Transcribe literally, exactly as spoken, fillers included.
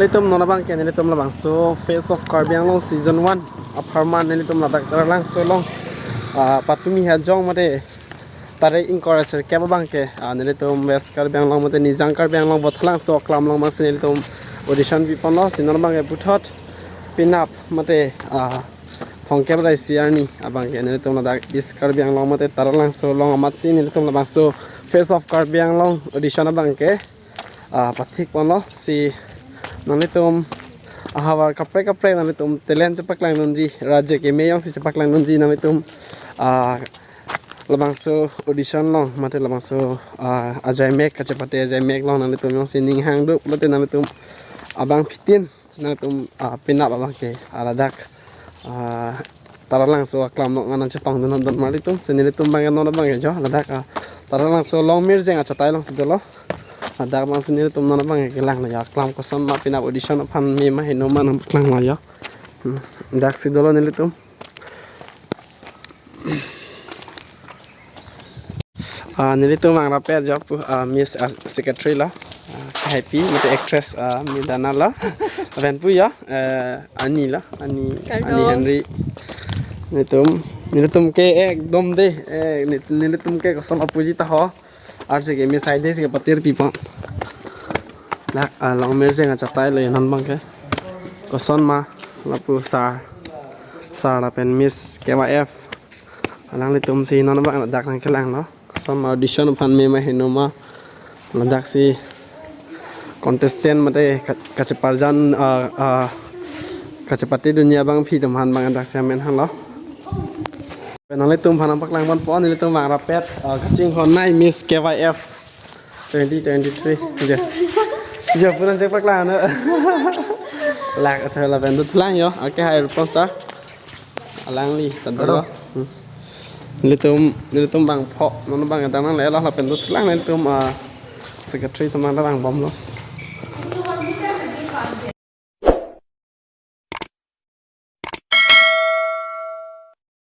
Nelitum non abangke nelitum labangso Face of Karbi Anglong season one apharman nelitum ladak Taralangso along, ah, patumi hajong mate tarik ingkoi ra sirkep abangke, ah, nelitum West Karbi Anglong mate Nijang Karbi Anglong Bothalangso aklam along abangsi nelitum audition piponlo. Si non abangke puthot penap mate, ah, thomkep ra isi arni abangke nelitum ladak East Karbi Anglong mate Taralangso along amatsi nelitum labangso Face of Karbi Anglong audition abangke, ah, pathikponlo. Si nanglitum ahavar kaprek kaprek nanglitum talent chepaklangdunji, raje keme jongsi chepaklangdunji nanglitum, ah, labangso audition along mate labangso, ah, ajaimek kachepate ajaimek along nanglitum jongsi ning hang do pulote nanglitum abangphitin si nanglitum, ah, penap abangke, ah, ladak, ah, Taralangso aklam along nangchetongdun don marlitum. Si nelitum abangke non abangke jo ladak, ah, Taralangso Longmirjeng achatai alongsi dolo. Ladak abangsi nelitum non abangke kelanglo jo aklam kosonma penap audition aphan mema henoma nangpaklanglo jo. Hmm, daksi dolo nelitum. Ah, nelitum vangrapet jo pu, ah, Miss, ah, Secretary lo. Ah, Happy, mate actress, ah, Midana lo. Lapen pu jo, eh, Ani lo, Ani, Ani Kardom. Henry. Nelitum, nelitum ke ekdom de, eh, nel-, nelitum ke koson apuji ta ho. Arje keme sai de si kepatir pipon. Dak, ah, Longmirjeng achatai lo non abangke. Kosonma lapu sir, sir lapen Miss K Y F alanglitum si non abang dak nangkelanglo. Kosonma audition aphan mema henoma. Ladaksi contestant mate ka-, kacheparjan, ah, ah, kachepatedunji abangphi atum aphan abang daksi amen hanglo. Nanglitum aphan nangpaklangponpo, nelitum vangrapet, ah, kachinghon nei Miss K Y F twenty twenty-three. Jo. Jo, pu nangchepaklang na. Lak athe lapen dothulang jo. Oke, hai, Rupon sir. Alangli, tadi Halo. Lo. Hmm. Nelitum, nelitum bangpho, non abang kadang nanglelo lapen dothulang nelitum, ah, secretary atum abang vangbomlo.